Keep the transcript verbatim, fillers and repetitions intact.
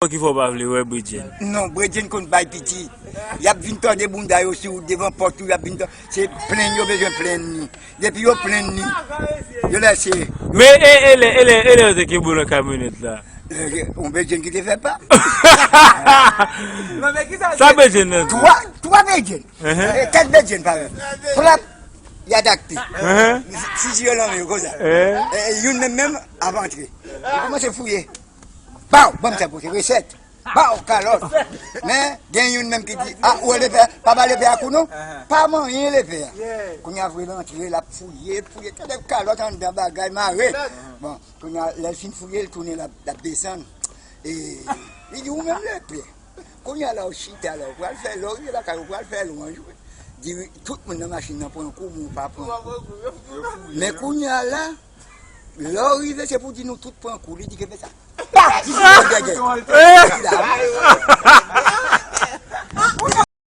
Ki fè w pa vle wè Bredjenn? Non, Bredjenn konn bay piti. Y ap vin tande bounda yo sou devan pòt ou, y ap vin tande. Se plenn yo bezwen plenn ni. Depi yo plenn ni, yo lèse. Men e, e lè, e lè, e lè yo te kenbe w nan kamyonèt la? Yon Bredjenn ki te fè pa. Sa Bredjenn nan di? Twa, twa Bredjenn. Kèt Bredjenn parèt. Plap, y adakte. Fizi yo nan men yo konsa. Youn menm menm ap antre. Yo kòmanse fouye. Baw, ban m sa pou se resèt. Baw, kalòt. Men, gen youn menm ki di, a, ou wè lepè a, pa ba lepè a kou non. Pa manyen lepè a. Kounye a vre l antre, l ap fouye, fouye, tande kalòt anndan bagay mare. Bon, kounye a, lè l fin fouye, l tounen, l ap, l ap desann. E, li di, ou menm lepè. Kounye a la, ou chita la, ou pral fè, lè w rive lakay, ou pral fè lwanj, wi. Di, wi, tout moun nan machin nan pran kou, men ou pa pran kou. Men kounye a la, lè w rive, se pou di nou tout pran kou. Li di ke fè sa. Pa! Di se yon dèdè.